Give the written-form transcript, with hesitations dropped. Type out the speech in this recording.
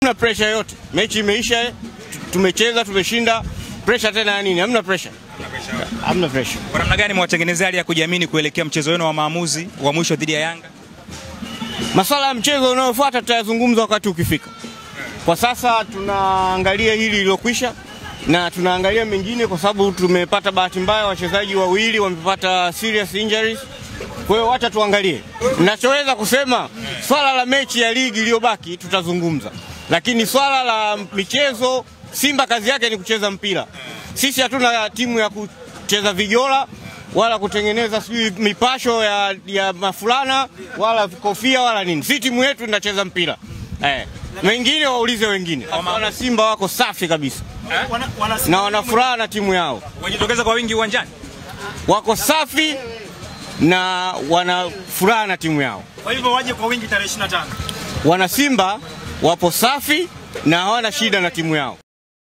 Hamna pressure yote. Mechi imeisha, tumecheza, tumeshinda. Pressure tena ya nini? Hamna pressure. Hamna pressure. Kwa namna gani mwatengenezea hali ya kujiamini kuelekea mchezo wenu wa maamuzi wa mwisho dhidi ya Yanga? Masuala ya mchezo unaofuata tutayazungumza wakati ukifika. Kwa sasa tunaangalia hili lililokwisha na tunaangalia mengine, kwa sababu tumepata bahati mbaya wachezaji wawili wamepata serious injuries. Kwa hiyo wacha tuangalie. Ninachoweza kusema swala la mechi ya ligi iliyobaki tutazungumza. Lakini swala la michezo, Simba kazi yake ni kucheza mpira. Sisi hatuna timu ya kucheza vijola wala kutengeneza sijui mipasho ya mafulana wala kofia wala nini. Si timu yetu inacheza mpira. Wengine waulize wengine. Wana Simba wako safi kabisa. Na wana furaha na timu yao. Wajitokeza kwa wingi uwanjani. Wako safi na wana furaha na timu yao. Kwa hivyo waje kwa wingi tarehe 25. Wana Simba wapo safi na hawana shida na timu yao.